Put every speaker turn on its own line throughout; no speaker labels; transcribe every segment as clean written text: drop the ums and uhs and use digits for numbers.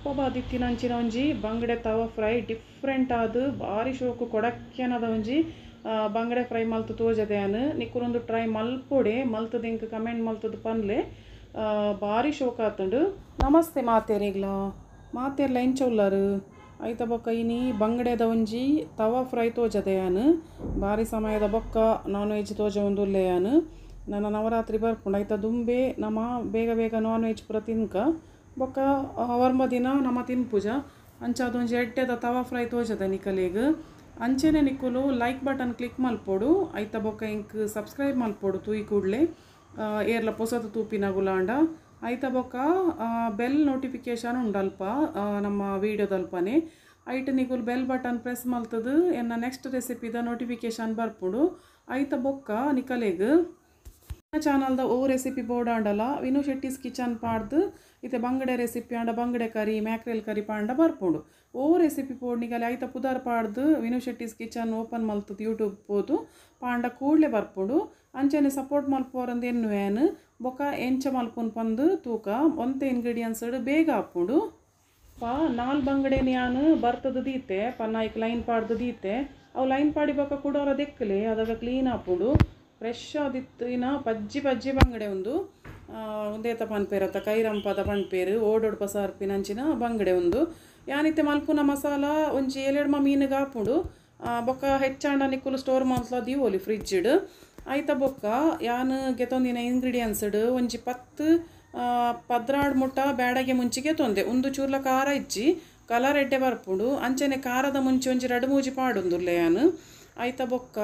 Super ಆದಿತ್ತಿನ ಒಂಜಿ ಬಂಗಡೆ ತವ fry different ಆದ್ ಬಾರಿ ಶೋಕು ಕೊಡಕ್ಕೆನದ ಒಂಜಿ ಬಂಗಡೆ ಫ್ರೈ ಮಲ್ತು ತೋಜದೆ ಯಾನ್ ನಿಕುಲೊಂದು ಟ್ರೈ ಮಲ್ಪೊಡೆ ಮಲ್ತದ ಎಂಕ್ ಕಮೆಂಟ್ ಮಲ್ತದ ಪನ್ಲೆ ಬಾರಿ ಶೋಕು ಆತುಂಡು. ನಮಸ್ತೆ ಮಾತೆರೆಗ್ಲಾ ಮಾತೆರ್ಲ ಎಂಚ ಉಲ್ಲರು ಐತ ಬೊಕ್ಕ ಇನಿ ಬಂಗಡೆದ ಒಂಜಿ ತವ ಫ್ರೈ ತೋಜದೆ ಯಾನ್ ಬಾರಿ ಸಮಯದ ಬೊಕ್ಕ ನಾನ್ ವೆಜ್ ತೋಜವೊಂದುಲ್ಲೆ ಯಾನ್ ನನ್ನ ನವರಾತ್ರಿ ಬರ್ಪುಂಡು ಐತ ದುಂಬೆ ನಮ ಬೇಗ ಬೇಗ ನಾನ್ ವೆಜ್ ಪೂರ ತಿನ್ಕ ಬೊಕ್ಕ ವರ್ಮ ದಿನ ನಮ ತಿನ್ಪುಜ ಅಂಚಾದ ಒಂಜಿ ಎಡ್ಡೆದ ತವ ಫ್ರೈ ತೋಜದ ನಿಕಲೆಗ್ ಅಂಚೆನೆ ನಿಕುಲು ಲೈಕ್ ಬಟನ್ ಕ್ಲಿಕ್ ಮಲ್ಪೊಡು ಐತ ಬೊಕ್ಕ ಎಂಕ್ ಸಬ್ಸ್ಕ್ರೈಬ್ ಮಲ್ಪೊಡು ತೂಯಿ ಕೂಡ್ಲೆ ಏರ್ಲ ಪೊಸತು ತೂಪಿನಗುಲಾಂಡ ಐತ ಬೊಕ್ಕ ಬೆಲ್ ನೋಟಿಫಿಕೇಶನ್ ಉಂಡಲ್ಪ ನಮ್ಮ ವೀಡಿಯೋದಲ್ಪನೆ ಐಟ್ ನಿಕುಲು ಬೆಲ್ ಬಟನ್ ಪ್ರೆಸ್ ಮಲ್ತದು ಎನ್ನ ನೆಕ್ಸ್ಟ್ ರೆಸಿಪಿದ ನೋಟಿಫಿಕೇಶನ್ ಬರ್ಪುಂಡು ಐತ ಬೊಕ್ಕ ನಿಕಲೆಗ್ ಚಾನಲ್ದ ಓ ರೆಸಿಪಿ ಬೋರ್ಡ್ ಆಂಡಲ ವಿನು ಶೆಟ್ಟಿಸ್ ಕಿಚನ್ ಪಾಡ್ದು ಇತ್ತೆ ಬಂಗಡೆ ರೆಸಿಪಿ ಆಂಡ ಬಂಗಡೆ ಕರಿ ಮ್ಯಾಕ್ರೆಲ್ ಕರಿ ಪಾಂಡ ಬರ್ಪುಂಡು ಓ ರೆಸಿಪಿ ಬೋರ್ಡ್ ನಿಕಲೆ ಐತ ಪುದಾರ್ ಪಾಡ್ದು ವಿನು ಶೆಟ್ಟಿಸ್ ಕಿಚನ್ ಓಪನ್ ಮಲ್ತದು ಯೂಟ್ಯೂಬ್ ಪೋದು ಪಾಂಡ ಕೂಡ್ಲೆ ಬರ್ಪುಂಡು ಅಂಚನೆ ಸಪೋರ್ಟ್ ಮಲ್ಪೋರಂದು ಎನ್ನುವೇನು ಬೊಕ್ಕ ಎಂಚ ಮಲ್ಪುನ್ ಪಂದು ತೂಕ ಒಂತೆ ಇಂಗ್ರೀಡಿಯೆಂಟ್ಸ್ ಬೇಗ ಆಪುಂಡು ಪಾ ನಾಲ್ ಬಂಗಡೆ ಯಾನು ಬರ್ತದ ದೀತೆ ಪನ್ನಾಯ್ಕ್ ಲೈನ್ ಪಾಡ್ದು ದೀತೆ ಅವು ಲೈನ್ ಪಾಡಿ ಬೊಕ್ಕ ಕುಡೋರ ದೆಕ್ಕಲೆ ಅದಾಗ ಕ್ಲೀನ್ ಆಪುಂಡು ಫ್ರೆಶ್ ಆದಿತ್ತಿನ ಪಜ್ಜಿ ಪಜ್ಜಿ ಬಂಗಡೆ ಒಂದು ಒಂದೇತ ಪನ್ಪೇರತ್ತ ಕೈರಂಪದ ಪನ್ಪೇರು ಓಡೋಡ್ ಪಸಾರ್ಪಿನಂಚಿನ ಬಂಗಡೆ ಒಂದು ಯಾನಿತ್ತೆ ಮಲ್ಪುನ ಮಸಾಲ ಒಂಜಿ ಏಳೆಡ್ಮ ಮೀನುಗೆ ಆಪುಂಡು ಬೊಕ್ಕ ಹೆಚ್ಚಾಂಡ ನಿಕ್ಕುಲು ಸ್ಟೋರ್ ಮಲ್ತ್ಲ ದೀವೊಲಿ ಫ್ರಿಜ್ಡ್ ಐತ ಬೊಕ್ಕ ಯಾನ್ ಗೆತೊಂದಿನ ಇಂಗ್ರೀಡಿಯೆಂಟ್ಸ್ ಒಂಜಿ 10 12 ಮುಟ್ಟ ಬ್ಯಾಡಗೆ ಮುಂಚಿಗೆ ತೊಂದೆ ಒಂದು ಚೂರ್ಲ ಖಾರ ಇಜ್ಜಿ ಕಲರ್ ಎಡ್ಡೆ ಬರ್ಪುಂಡು ಅಂಚನೆ ಖಾರದ ಮುಂಚೆ ಒಂಜಿ 2 ಮೂಜಿ ಪಾಡುಂದುಲ್ಲೆ ಯಾನ್ ಐತ ಬೊಕ್ಕ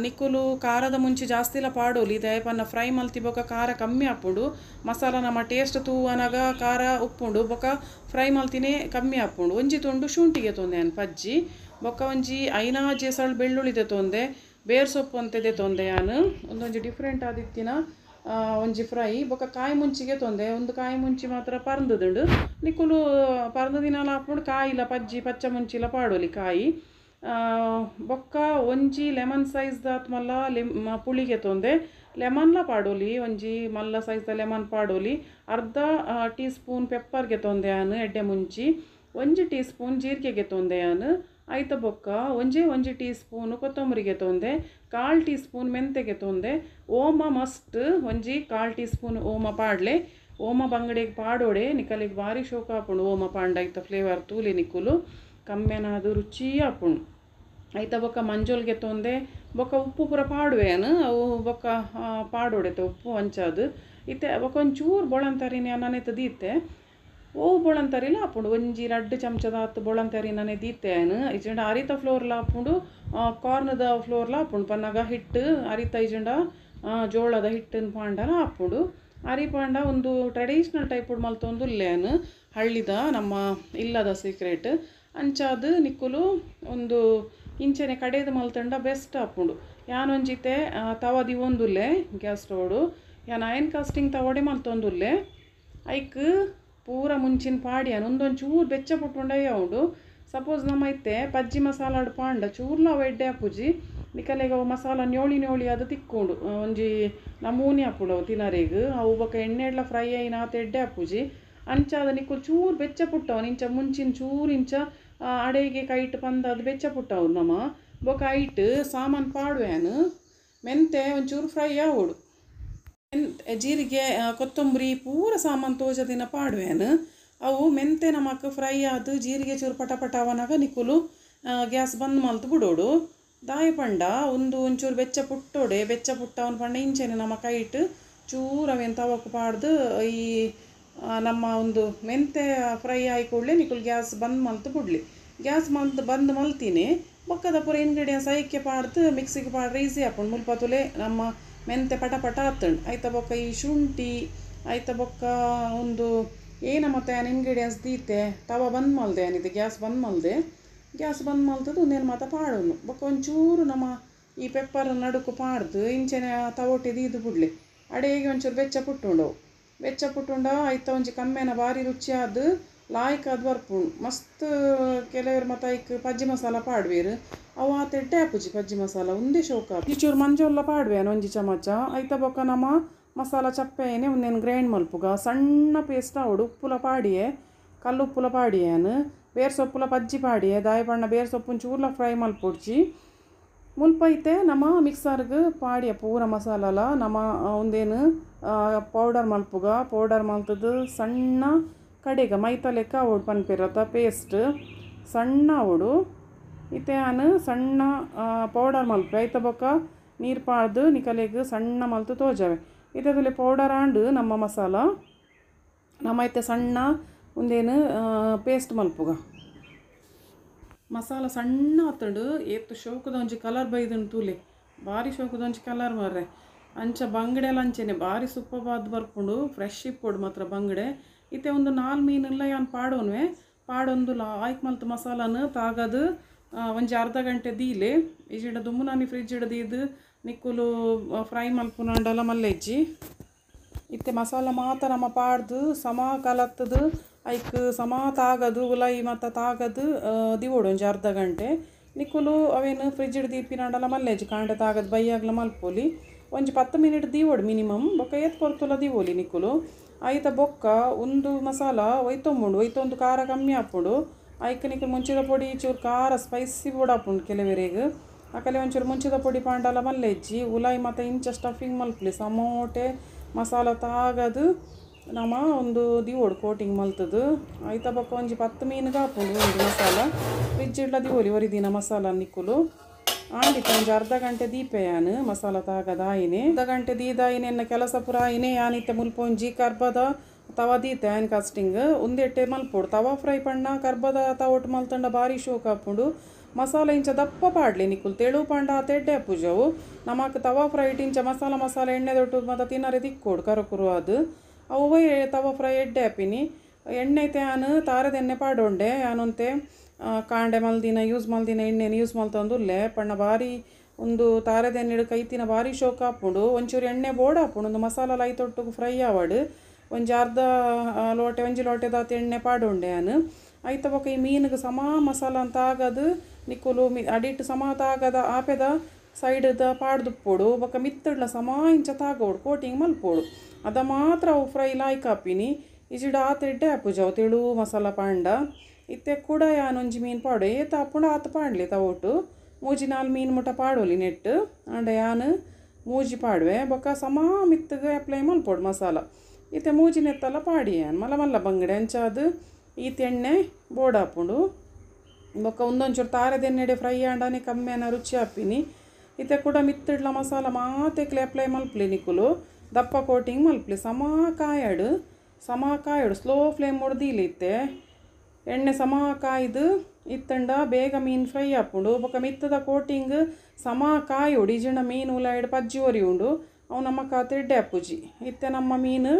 ನಿಕುಲು ಖಾರದ ಮುಂಚೆ ಜಾಸ್ತಿಲ ಪಾಡೋಲಿ ದಯಪನ್ನ ಫ್ರೈ ಮಲ್ತಿ ಬೊಕ್ಕ ಖಾರ ಕಮ್ಮಿ ಆಪುಂಡು ಮಸಾಲ ನಮ್ಮ ಟೇಸ್ಟ್ ತೂವನಗ ಖಾರ ಉಪ್ಪುಂಡು ಬೊಕ್ಕ ಫ್ರೈ ಮಲ್ತಿನೇ ಕಮ್ಮಿ ಆಪುಂಡು ಒಂಜಿ ತುಂಡು ಶುಂಠಿಗೆ ತೊಂದೆ ಯಾನ್ ಪಜ್ಜಿ ಬೊಕ್ಕ ಒಂಜಿ 5 ಜೇಸಳು ಬೆಳ್ಳುಳ್ಳಿದೆ ತೊಂದೆ ಬೇರ್ ಸೊಪ್ಪು ಅಂತೆದೆ ತೊಂದೆ ಯಾನ್ ಒಂದೊಂಜಿ ಡಿಫ್ರೆಂಟ್ ಆದಿತ್ತಿನ ಒಂಜಿ ಫ್ರೈ ಬೊಕ್ಕ ಕಾಯಿ ಮುಂಚಿಗೆ ತೊಂದೆ ಒಂದು ಕಾಯಿ ಮುಂಚಿ ಮಾತ್ರ ಪರ್ಂದುದುಂಡು ನಿಕುಲು ಪರ್ಂದು ದಿನಾಲ ಆಪುಂಡು ಕಾಯಿಲ ಪಜ್ಜಿ ಪಚ್ಚ ಮುಂಚಿಲ ಪಾಡೋಲಿ ಕಾಯಿ ಬೊಕ್ಕ ಒಂಜಿ ಲೆಮನ್ ಸೈಜ್ ದಾತ್ ಮಲ್ಲ ಪುಳಿಗೆ ತೊಂದೆ ಲೆಮನ್ಲ ಪಾಡೋಲಿ ಒಂಜಿ ಮಲ್ಲ ಸೈಜ್ದ ಲೆಮನ್ ಪಾಡೋಲಿ ಅರ್ಧ ಟೀ ಸ್ಪೂನ್ ಪೆಪ್ಪರ್ಗೆ ತೊಂದೆ ಯಾನ್ ಎಡ್ಡೆ ಮುಂಚಿ ಒಂಜಿ ಟೀ ಸ್ಪೂನ್ ಜೀರಿಗೆಗೆ ತೊಂದೆ ಯಾನ್ ಐತ ಬೊಕ್ಕ ಒಂಜೇ ಒಂಜಿ ಟೀ ಸ್ಪೂನ್ ಕೊತ್ತಂಬರಿಗೆ ತೊಂದೆ 1/4 ಟೀ ಸ್ಪೂನ್ ಮೆಂತೆಗೆ ತೊಂದೆ ಓಮ ಮಸ್ಟ್ ಒಂಜಿ 1/4 ಟೀ ಸ್ಪೂನ್ ಓಮ ಪಾಡ್ಲೆ ಓಮ ಬಂಗಡೆಗೆ ಪಾಡೋಡೆ ನಿಕಲಿಗೆ ಬಾರಿ ಶೋಕ ಆಪುಂಡು ಓಮ ಪಾಂಡ ಐತ ಫ್ಲೇವರ್ ತೂಲಿ ನಿಕುಲು ಕಮ್ಮೆನಾದು ರುಚಿ ಆಪುಂಡು ಐತ ಬೊಕ್ಕ ಮಂಜೋಲ್ಗೆ ತೊಂದೆ ಬೊಕ್ಕ ಉಪ್ಪು ಪೂರ ಪಾಡುವೇನು ಅವು ಬೊಕ್ಕ ಪಾಡೋಡೆತೆ ಉಪ್ಪು ಅಂಚಾದು ಇತ್ತೆ ಬೊಕ್ಕ ಒಂಚೂರು ಬೊಳಂತರಿನ ನನೆತ ದೀತೆ ಓ ಬೊಳಂತರಿಲ ಆಪುಂಡು ಒಂಜಿ 2 ಚಮಚದ ಆತು ಬೊಳಂತರಿ ನನೆ ದೀತೆ ಇಜಂಡ ಅರಿತ ಫ್ಲೋರ್ಲ ಆಪುಂಡು ಕಾರ್ನ್ದ ಫ್ಲೋರ್ಲ ಆಪುಂಡು ಪನ್ನಗ ಹಿಟ್ಟು ಅರಿತ ಇಜಂಡ ಜೋಳದ ಹಿಟ್ಟನ್ನು ಪಾಂಡಲ ಆಪುಂಡು ಅರಿ ಪಾಂಡ ಒಂದು ಟ್ರೆಡಿಷ್ನಲ್ ಟೈಪ್ ಮಲ್ತೊಂದು ಇಲ್ಲೇನು ಹಳ್ಳಿದ ನಮ್ಮ ಇಲ್ಲದ ಸೀಕ್ರೆಟ್ ಅಂಚಾದು ನಿಕ್ಕುಲು ಒಂದು ಇಂಚನೆ ಕಡೆದು ಮಲ್ತಂಡ ಬೆಸ್ಟ್ ಆಪುಂಡು ಯಾನೊಂಜಿತೆ ತವ ದಿವೊಂದುಲ್ಲೆ ಗ್ಯಾಸ್ ಸ್ಟೋಡು ಯಾನ್ ಐರನ್ ಕಾಸ್ಟಿಂಗ್ ತವಡೆ ಮಲ್ತೊಂದುಲ್ಲೆ ಐಕ್ ಪೂರ ಮುಂಚಿನ ಪಾಡಿಯಾನ ಒಂದೊಂದು ಚೂರು ಬೆಚ್ಚ ಪುಟ್ಟುಂಡಯ್ಯ ಉಂಡು ಸಪೋಸ್ ನಮ್ಮ ಇತ್ತೆ ಪಜ್ಜಿ ಮಸಾಲಾಡು ಪಾಂಡ ಚೂರ್ಲ ಅವು ಎಡ್ಡೆ ಆಪುಜಿ ನಿಕಲೆಗ ಅವು ಮಸಾಲ ನ್ಯೋಳಿ ನ್ಯೋಳಿ ಅದು ತಿಕ್ಕೊಂಡು ಒಂಜಿ ನಮೂನಿ ಆಪುಂಡು ಅವು ತಿನರೆಗ್ ಅವು ಬೊಕ್ಕ ಎಣ್ಣೆಡ್ಲ ಫ್ರೈ ಆಯಿನ ಆತ ಎಡ್ಡೆ ಆಪುಜಿ ಅಂಚಾದ ನಿಕ್ಕುಲು ಚೂರು ಬೆಚ್ಚ ಪುಟ್ಟವು ಇಂಚ ಮುಂಚಿನ ಚೂರು ಇಂಚ ಅಡೆಗೆ ಕೈಟ್ ಪಂದ ಅದು ಬೆಚ್ಚ ಪುಟ್ಟವು ನಮ್ಮ ಬೊಕ್ಕ ಐಟ್ ಸಾಮಾನು ಪಾಡುವೇನು ಮೆಂತೆ ಒಂಚೂರು ಫ್ರೈ ಆವೋಡು ಜೀರಿಗೆ ಕೊತ್ತಂಬರಿ ಪೂರ ಸಾಮಾನು ತೋಜದಿನ ಪಾಡುವೇನು ಅವು ಮೆಂತೆ ನಮಕ್ ಫ್ರೈ ಆದು ಜೀರಿಗೆ ಚೂರು ಪಟ ಪಟ ಅವನಾಗ ನಿಕುಲು ಗ್ಯಾಸ್ ಬಂದ್ ಮಲ್ತು ಬಿಡೋಡು ದಾಯ ಪಂಡ ಒಂದು ಒಂಚೂರು ಬೆಚ್ಚ ಪುಟ್ಟೋಡೆ ಬೆಚ್ಚ ಪುಟ್ಟವನು ಪಂಡ ಇಂಚೆನೆ ನಮ್ಮ ಕೈಟ್ ಚೂರು ಅವೇನು ತವಕ್ಕೆ ಪಾಡ್ದು ಈ ನಮ್ಮ ಒಂದು ಮೆಂತೆ ಫ್ರೈ ಆಯಿ ಕೂಡಲೇ ನಿಕುಲು ಗ್ಯಾಸ್ ಬಂದ್ ಮಲ್ತು ಬಿಡ್ಲಿ ಗ್ಯಾಸ್ ಮಲ್ತು ಬಂದ್ ಮಲ್ತೀನಿ ಬೊಕ್ಕದ ಪೂರ ಇಂಗ್ರೀಡಿಯೆಂಟ್ಸ್ ಐಕ್ಕೆ ಪಾಡ್ದು ಮಿಕ್ಸಿಗೆ ಪಾಡ್ರೆ ಈಸಿ ಆಪುಂಡು ಮುಲ್ಪ ತುಲೆ ನಮ್ಮ ಮೆಂತೆ ಪಟ ಪಟ ಆತುಂಡು ಐತ ಬೊಕ್ಕ ಈ ಶುಂಠಿ ಐತ ಬೊಕ್ಕ ಒಂದು ಏನ ಮತ್ತೆ ಯಾನ್ ಇಂಗ್ರೀಡಿಯೆಂಟ್ಸ್ ದೀತೆ ತವ ಬಂದ್ ಮಲ್ದೆ ಏನಿದೆ ಗ್ಯಾಸ್ ಬಂದ್ ಮಲ್ದೆ ಗ್ಯಾಸ್ ಬಂದ್ ಮಲ್ತದು ಒಂದೇನು ಮಾತ ಪಾಡೋನು ಬೊಕ್ಕ ಒಂಚೂರು ನಮ್ಮ ಈ ಪೆಪ್ಪರ್ ನಡುಕು ಪಾಡ್ದು ಇಂಚೆನೆ ತವೊಟ್ಟಿ ದೀದು ಬಿಡ್ಲಿ ಅಡೆಗೆ ಒಂಚೂರು ಬೆಚ್ಚ ಪುಟ್ಟುಂಡವು ಬೆಚ್ಚ ಪುಟ್ಟುಂಡ ಐತ ಒಂಜಿ ಕಮ್ಮೆನ ಬಾರಿ ರುಚಿಯಾದ ಲಾಯ್ಕ್ ಅದು ಬರ್ಪುಂಡು ಮಸ್ತ್ ಕೆಲವರು ಮತ್ತೆ ಐಕ್ ಪಜ್ಜಿ ಮಸಾಲ ಪಾಡುವೇರು ಅವು ಆತ ಎಡ್ಡೆ ಆಪುಜಿ ಪಜ್ಜಿ ಮಸಾಲ ಒಂದೇ ಶೋಕ ಚೂರು ಮಂಜೊಲ್ಲ ಪಾಡುವೇನು ಒಂಜಿ ಚಮಚ ಐತ ಬೊಕ್ಕ ನಮ್ಮ ಮಸಾಲ ಚಪ್ಪೆನೆ ಒಂದೇನು ಗ್ರೈಂಡ್ ಮಲ್ಪುಗ ಸಣ್ಣ ಪೇಸ್ಟ್ ಆವಡು ಉಪ್ಪುಲ ಪಾಡಿಯೆ ಕಲ್ಲುಪ್ಪುಲ ಪಾಡಿಯಾನು ಬೇರ್ ಸೊಪ್ಪುಲ ಪಜ್ಜಿ ಪಾಡಿಯೆ ದಾಯ ಪಣ್ಣ ಬೇರ್ ಸೊಪ್ಪುನ್ ಚೂರ್ಲ ಫ್ರೈ ಮಲ್ಪೊಡ್ಚಿ ಮುಲ್ಪ ಇತ್ತೆ ನಮ್ಮ ಮಿಕ್ಸರ್ಗೆ ಪಾಡಿಯ ಪೂರ ಮಸಾಲಲ ನಮ್ಮ ಒಂದೇನು ಪೌಡರ್ ಮಲ್ಪುಗ ಪೌಡರ್ ಮಲ್ತದು ಸಣ್ಣ ಕಡೆಗ ಮೈತ ಲೆಕ್ಕ ಅವಡು ಪನ್ಪಿರತ್ತ ಪೇಸ್ಟ್ ಸಣ್ಣ ಅವಡು ಇತ್ತೆ ಆನು ಸಣ್ಣ ಪೌಡರ್ ಮಲ್ಪೆ ಐತ ಬೊಕ್ಕ ನೀರು ಪಾಡ್ದು ನಿಕಲೆಗ್ ಸಣ್ಣ ಮಲ್ತು ತೋಜವೆ ಇತ್ತೆ ಪೌಡರ್ ಆಂಡು ನಮ್ಮ ಮಸಾಲ ನಮ್ಮ ಇತ್ತೆ ಸಣ್ಣ ಒಂದೇನು ಪೇಸ್ಟ್ ಮಲ್ಪುಗ ಮಸಾಲ ಸಣ್ಣ ಆತಂಡು ಏತ್ ಶೋಕದ ಒಂಜಿ ಕಲರ್ ಬೈದುಂಡು ತೂಲೆ ಭಾರಿ ಶೋಕದ ಒಂಜಿ ಕಲರ್ ಮಾರ್ರೆ ಅಂಚ ಬಂಗಡೆ ಎಲ್ಲ ಅಂಚೆನೆ ಭಾರಿ ಸೂಪರ್ವಾದ್ ಬರ್ಪುಂಡು ಫ್ರೆಶ್ ಇಪ್ಪೊಡು ಮಾತ್ರ ಬಂಗಡೆ ಇತ್ತೆ ಒಂದು 4 ಮೀನೆಲ್ಲ ಯಾನ್ ಪಾಡೋನ್ವೆ ಪಾಡೊಂದು ಲಾಯ್ಕ್ ಮಲ್ತು ಮಸಾಲನು ತಾಗದು ಒಂಜಿ ಅರ್ಧ ಗಂಟೆ ದೀಲೆ ಇಜಿಡ ದುಮ್ಮುನಾನಿ ಫ್ರಿಜ್ ದೀದು ನಿಕ್ಕುಲು ಫ್ರೈ ಮಲ್ಪುನಾಂಡಲ ಮಲ್ಲೆಜ್ಜಿ ಇತ್ತೆ ಮಸಾಲ ಮಾತ್ರ ನಮ್ಮ ಪಾಡ್ದು ಸಮ ಕಲತ್ತದು ಐಕ್ ಸಮ ತಾಗದು ಉಲೈ ಮತ್ತು ತಾಗದು ದಿವೋಡು ಒಂಜಿ ಅರ್ಧ ಗಂಟೆ ನಿಕ್ಕುಲು ಅವೇನು ಫ್ರಿಜ್ ದೀಪಿನಾಂಡಲ ಮಲ್ಲೆಜ್ಜಿ ಕಾಂಡೆ ತಾಗದು ಬೈಯಾಗ್ಲ ಮಲ್ಪೊಲಿ ಒಂಜಿ 10 ಮಿನಿಟ್ ದೀವೋಡು ಮಿನಿಮಮ್ ಬೊಕ್ಕ ಏತ್ ಪೊರ್ತುಲ ದೀವೋಲಿ ನಿಕ್ಕುಲು ಐತ ಬೊಕ್ಕ ಒಂದು ಮಸಾಲ ಒಯ್ತೊಂಬುಂಡು ಒಯ್ತೊಂದು ಖಾರ ಕಮ್ಮಿ ಆಪುಂಡು ಐಕ್ ನಿಕ್ಕುಲು ಮುಂಚಿದ ಪೊಡಿ ಚೂರು ಖಾರ ಸ್ಪೈಸಿ ಬೋಡಾಪುಂಡು ಕೆಲವರೆಗೆ ಆಕಲೆ ಒಂಚೂರು ಮುಂಚಿದ ಪೊಡಿ ಪಾಂಡಲ ಮಲ್ಲೆಜ್ಜಿ ಉಲಾಯಿ ಮತ್ತು ಇಂಚ ಸ್ಟಫಿಂಗ್ ಮಲ್ಪಲಿ ಸಮೋಟೆ ಮಸಾಲ ತಾಗದು ನಮ್ಮ ಒಂದು ದಿವೋಡು ಕೋಟಿಂಗ್ ಮಲ್ತದು ಐತ ಬೊಕ್ಕ ಒಂಜಿ 10 ಮೀನುಗೆ ಆಪುಂಡು ಒಂದು ಮಸಾಲ ಫ್ರಿಜ್ ಇಡ್ಲ ದಿವೋಲಿ ಒರಿ ದಿನ ಮಸಾಲ ನಿಕ್ಕುಲು ಆಂಡಿತ ಒಂಜಿ ಅರ್ಧ ಗಂಟೆ ದೀಪೆಯಾನು ಮಸಾಲ ತಾಗದ ಆಯಿನೆ ಅರ್ಧ ಗಂಟೆ ದೀದಾಯಿನೆ ಎನ್ನ ಕೆಲಸ ಪೂರ ಆಯಿನೆ ಯಾನಿತ್ತೆ ಮುಲ್ಪ ಒಂಜಿ ಕರ್ಬದ ತವ ದೀತೆ ಆಯ್ನ್ ಕಾಸ್ಟಿಂಗ್ ಒಂದೆಟ್ಟೆ ಮಲ್ಪೊಡು ತವ ಫ್ರೈ ಪಣ್ಣ ಕರ್ಬದ ತವೊಟ್ಟು ಮಲ್ತಂಡ ಭಾರಿ ಶೋಕ್ ಆಪುಂಡು ಮಸಾಲ ಇಂಚ ದಪ್ಪ ಪಾಡ್ಲಿ ನಿಕ್ಕುಲು ತೆಳು ಪಾಂಡ ಆತ ಎಡ್ಡೆ ಆಪುಜವು ನಮಕ್ ತವಾ ಫ್ರೈ ಇಂಚ ಮಸಾಲ ಮಸಾಲ ಎಣ್ಣೆ ದೊಟ್ಟು ಮತ್ತು ತಿನ್ನರೆ ತಿಕ್ಕೋಡು ಕರುಕುರು ಅದು ಅವು ತವಾ ಫ್ರೈ ಎಡ್ಡೆ ಆಪಿನಿ ಎಣ್ಣೆ ಐತೆ ಆನು ತಾರದ ಎಣ್ಣೆ ಪಾಡೊಂಡೆ ಆನೊಂತೆ ಕಾಂಡೆ ಮಲ್ದಿನ ಯೂಸ್ ಮಲ್ದಿನ ಎಣ್ಣೆನ ಯೂಸ್ ಮಲ್ತೊಂದುಲ್ಲೆ ಪಣ್ಣ ಭಾರಿ ಒಂದು ತಾರದ ಎಣ್ಣೆ ಕೈತಿನ ಭಾರಿ ಶೋಕ್ ಆಪುಂಡು ಒಂಚೂರು ಎಣ್ಣೆ ಬೋಡ ಆಪುಂಡು ಒಂದು ಮಸಾಲ ಲೈತೊಟ್ಟುಗು ಫ್ರೈ ಆವಡು ಒಂಜಿ ಅರ್ಧ ಲೋಟೆ ಒಂಜಿ ಲೋಟೆ ದಾತ ಎಣ್ಣೆ ಪಾಡೊಂಡೆ ಆನು ಐತ ಬೊಕ್ಕ ಈ ಮೀನಿಗೆ ಸಮ ಮಸಾಲ ಅಂತ ಆಗದು ನಿಕ್ಕುಲು ಅಡಿಟ್ಟು ಸಮ ತಾಗದ ಆಪೆದ ಸೈಡ್ದ ಪಾಡ್ದುಪ್ಪೊಡು ಬೊಕ್ಕ ಮಿತ್ತಡ್ಲ ಸಮ ಇಂಚ ತಾಗೋಡು ಕೋಟಿಂಗ್ ಮಲ್ಪೊಡು ಅದ ಮಾತ್ರ ಅವು ಫ್ರೈ ಲಾಯ್ಕ್ ಆಪಿನಿ ಇಜಿಡ ಆತ ಎಡ್ಡೆ ಆಪುಜವು ತೆಳು ಮಸಾಲ ಪಾಂಡ ಇತ್ತೆ ಕೂಡ ಯಾನೊಂಜಿ ಮೀನು ಪಾಡು ಏತ ಆಪುಂಡು ಆತ ಪಾಡ್ಲಿ ತವೊಟ್ಟು ಮೂಜಿ 4 ಮೀನು ಮುಟ ಪಾಡೋಲಿ ನೆಟ್ಟು ಆಂಡ ಯಾನು ಮೂಜಿ ಪಾಡುವೆ ಬೊಕ್ಕ ಸಮ ಮಿತ್ತಗೆ ಅಪ್ಲೈ ಮಲ್ಪೊಡು ಮಸಾಲ ಇತ್ತೆ ಮೂಜಿ ನೆತ್ತಲ್ಲ ಪಾಡಿ ಯಾನ್ ಮಲ್ಲ ಮಲ್ಲ ಬಂಗಡೆ ಅಂಚಾದು ಈತ ಎಣ್ಣೆ ಬೋಡಾಪುಂಡು ಬೊಕ್ಕ ಒಂದೊಂಚೂರು ತಾರದ ಎಣ್ಣೆಡೆ ಫ್ರೈ ಆಂಡನೆ ಕಮ್ಮಿನ ರುಚಿ ಆಪಿನಿ ಇತ್ತೆ ಕೂಡ ಮಿತ್ತಿಡ್ಲ ಮಸಾಲ ಮಾತೆಕ್ಲೆ ಅಪ್ಲೈ ಮಲ್ಪಲಿ ನಿಕ್ಕುಲು ದಪ್ಪ ಕೋಟಿಂಗ್ ಮಲ್ಪಲಿ ಸಮ ಕಾಯಡು ಸಮ ಕಾಯಡು ಸ್ಲೋ ಫ್ಲೇಮ್ ಹೊಡ್ದೀಲಿ ಇತ್ತೆ ಎಣ್ಣೆ ಸಮ ಕಾಯ್ದು ಇತ್ತಂಡ ಬೇಗ ಮೀನು ಫ್ರೈ ಆಪುಂಡು ಬೊಕ್ಕ ಮಿತ್ತದ ಕೋಟಿಂಗ್ ಸಮ ಕಾಯೋಡು ಇಜಿಂಡ ಮೀನು ಉಲಾಯ್ಡು ಪಜ್ಜಿ ಒರಿ ಉಂಡು ಅವು ನಮ್ಮ ಕಾತೆ ಎಡ್ಡೆ ಆಪುಜಿ ಇತ್ತೆ ನಮ್ಮ ಮೀನು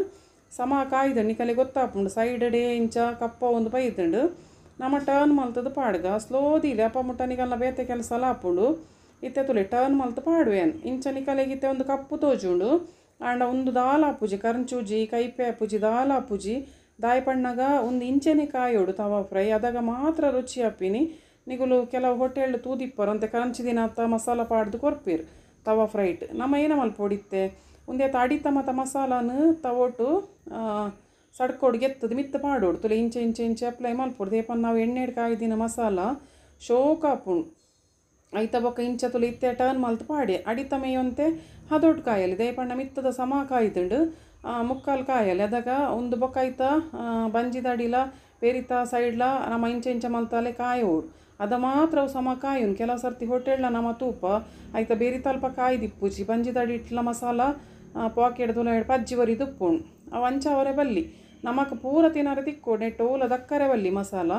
ಸಮ ಕಾಯ್ದು ನಿಕಲೆ ಗೊತ್ತಾಪುಂಡು ಸೈಡ್ ಇಂಚ ಕಪ್ಪ ಒಂದು ಬೈದುಂಡು ನಮ್ಮ ಟರ್ನ್ ಮಲ್ತದ ಪಾಡ್ಗ ಸ್ಲೋ ದೀಲೆ ಅಪ್ಪ ಮುಟ್ಟ ನಿಕಲ್ನ ಬೇತೆ ಕೆಲಸ ಎಲ್ಲ ಆಪುಂಡು ಇತ್ತೆ ತುಲೆ ಟರ್ನ್ ಮಲ್ತು ಪಾಡುವೇನು ಇಂಚ ನಿಕಲೆಗಿತ್ತೆ ಒಂದು ಕಪ್ಪು ತೋಜುಂಡು ಆಂಡ ಒಂದು ದಾಲ್ ಆಪುಜಿ ಕರಂಚೂಜಿ ಕೈಪೆ ಆಪುಜಿ ದಾಲ್ ಆಪುಜಿ ದಾಯಿ ಪಣ್ಣಗ ಒಂದು ಇಂಚೆನೆ ಕಾಯೋಡು ತವಾ ಫ್ರೈ ಅದಾಗ ಮಾತ್ರ ರುಚಿ ಆಪಿನಿ ನಿಗುಲು ಕೆಲವು ಹೋಟೆಲ್ ತೂದಿಪ್ಪರು ಅಂತೆ ಕರಂಚಿ ದಿನ ಮಸಾಲ ಪಾಡ್ದು ಕೊರ್ಪೀರು ತವಾ ಫ್ರೈಟ್ ನಮ್ಮ ಏನ ಮಲ್ಪೊಡಿತ್ತೆ ಒಂದೇ ಅಡಿತ ಮತ್ತು ಮಸಾಲಾನು ತವೊಟ್ಟು ಸಡ್ಕೋಡು ಗೆತ್ತದು ಮಿತ್ತ ಪಾಡೋಡು ತುಲೆ ಇಂಚೆ ಇಂಚೆ ಇಂಚೆ ಅಪ್ಲೈ ಮಲ್ಪೊಡು ದೇಪನ್ ನಾವು ಎಣ್ಣೆ ಕಾಯ್ದಿನ ಮಸಾಲ ಶೋಕ ಆಪುಂಡು ಐತ ಬೊಕ್ಕ ಇಂಚ ತುಲೆ ಇತ್ತೆ ಟರ್ನ್ ಮಲ್ತು ಪಾಡಿ ಅಡಿತ ಮೇಯೊಂತೆ ಹದೊಟ್ಟು ಕಾಯಲಿ ದೇಪಣ್ಣ ಮಿತ್ತದ ಸಮ ಕಾಯ್ದುಂಡು ಮುಕ್ಕಾಲು ಕಾಯಲಿ ಅದಾಗ ಒಂದು ಬೊಕ್ಕ ಐತ ಬಂಜಿದ ಅಡಿಲ ಪೇರಿತ ಸೈಡ್ಲ ನಮ್ಮ ಇಂಚೆ ಇಂಚೆ ಮಲ್ತಾಲೆ ಕಾಯೋಡು ಅದ ಮಾತ್ರ ಅವು ಸಮ ಕಾಯುನ್ ಕೆಲವು ಸರ್ತಿ ಹೋಟೆಲ್ನ ನಮ್ಮ ತೂಪ ಐತ ಬೇರೆ ತಲ್ಪ ಕಾಯ್ದಿಪ್ಪುಜಿ ಬಂಜಿದ ಅಡಿ ಇಟ್ಲ ಮಸಾಲ ಪಾಕೆಟ್ ದುಲ ಪಜ್ಜಿ ವರಿ ತುಪ್ಪುಂಡು ಅವು ಅಂಚ ಅವರೆ ಬಲ್ಲಿ ನಮಕ್ ಪೂರ ತಿನ್ನರೆ ತಿಕ್ಕೋಡು ನೆಟ್ಟು ಓಲ ದಕ್ಕರೆ ಬಲ್ಲಿ ಮಸಾಲ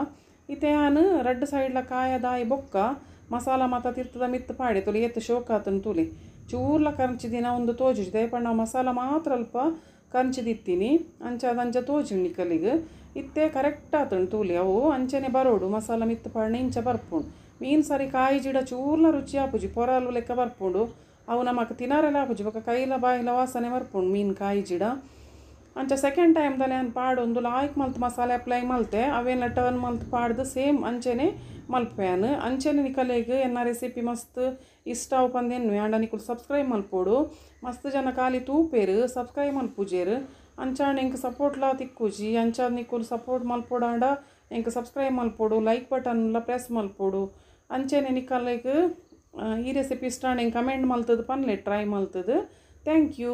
ಇತ್ತೆ ಆನು ರಡ್ಡು ಸೈಡ್ಲ ಕಾಯದಾಯಿ ಬೊಕ್ಕ ಮಸಾಲ ಮಾತ ತಿರ್ತದ ಮಿತ್ತು ಪಾಡಿ ತುಲಿ ಎತ್ತು ಶೋಕಾತನ ತುಲಿ ಚೂರ್ಲ ಕರಂಚಿ ದಿನ ಒಂದು ತೋಜುಜಿ ದಯಪಣ್ಣ ಮಸಾಲ ಮಾತ್ರ ಅಲ್ಪ ಕಂಚಿದಿತ್ತೀನಿ ಅಂಚ ಅದಂಚ ತೋಜು ನಿಕಲಿಗೆ ಇತ್ತೆ ಕರೆಕ್ಟ್ ಆತುಂಡು ತೂಲಿ ಅವು ಅಂಚನೆ ಬರೋಡು ಮಸಾಲ ಮಿತ್ತು ಪಾಡ್ನೆ ಇಂಚ ಬರ್ಪುಂಡು ಮೀನು ಸರಿ ಕಾಯಿ ಜಿಡ ಚೂರ್ಲ ರುಚಿ ಆಪುಜಿ ಪೊರಲು ಲೆಕ್ಕ ಬರ್ಪುಂಡು ಅವು ನಮಕ್ ತಿನಾರೆಲ್ಲ ಆಪುಜಿ ಬೊಕ್ಕ ಕೈಲ ಬಾಯಿಲ ವಾಸನೆ ಬರ್ಪುಂಡು ಮೀನು ಕಾಯಿ ಜಿಡ ಅಂಚ ಸೆಕೆಂಡ್ ಟೈಮ್ದಲ್ಲಿ ನಾನು ಪಾಡೊಂದು ಲಾಯ್ಕ್ ಮಲ್ತ್ ಮಸಾಲೆ ಅಪ್ಲೈ ಮಲ್ತೆ ಅವೇನ ಟರ್ನ್ ಮಲ್ತ್ ಪಾಡ್ದು ಸೇಮ್ ಅಂಚೆನೆ ಮಲ್ಪೆಯಾನು ಅಂಚೆನೆ ನಿಕಲೆಗ್ ಎನ್ನ ರೆಸಿಪಿ ಮಸ್ತ್ ಇಷ್ಟ ಆವು ಪಂದ್ ಎನ್ನುವೆ ಆಂಡ ನಿಕುಲು ಸಬ್ಸ್ಕ್ರೈಬ್ ಮಲ್ಪೊಡು ಮಸ್ತ್ ಜನ ಖಾಲಿ ತೂಪೇರು ಸಬ್ಸ್ಕ್ರೈಬ್ ಮಲ್ಪುಜೇರು. ಅಂಚಾಂಡ ಎಂಕ್ ಸಪೋರ್ಟ್ಲಾ ತಿಕ್ಕುಜಿ. ಅಂಚಾದ್ ನಿಕುಲು ಸಪೋರ್ಟ್ ಮಲ್ಪೊಡಾಂಡ ಎಂಕ್ ಸಬ್ಸ್ಕ್ರೈಬ್ ಮಲ್ಪೊಡು, ಲೈಕ್ ಬಟನ್ಲ ಪ್ರೆಸ್ ಮಲ್ಪೊಡು. ಅಂಚೆನೆ ನಿಕಲೆಗ್ ಈ ರೆಸಿಪಿ ಇಷ್ಟ ಆಂಡ ಎಂಕ್ ಕಮೆಂಟ್ ಮಲ್ತದು ಪನ್ಲೆ ಟ್ರೈ ಮಲ್ತದು. Thank you.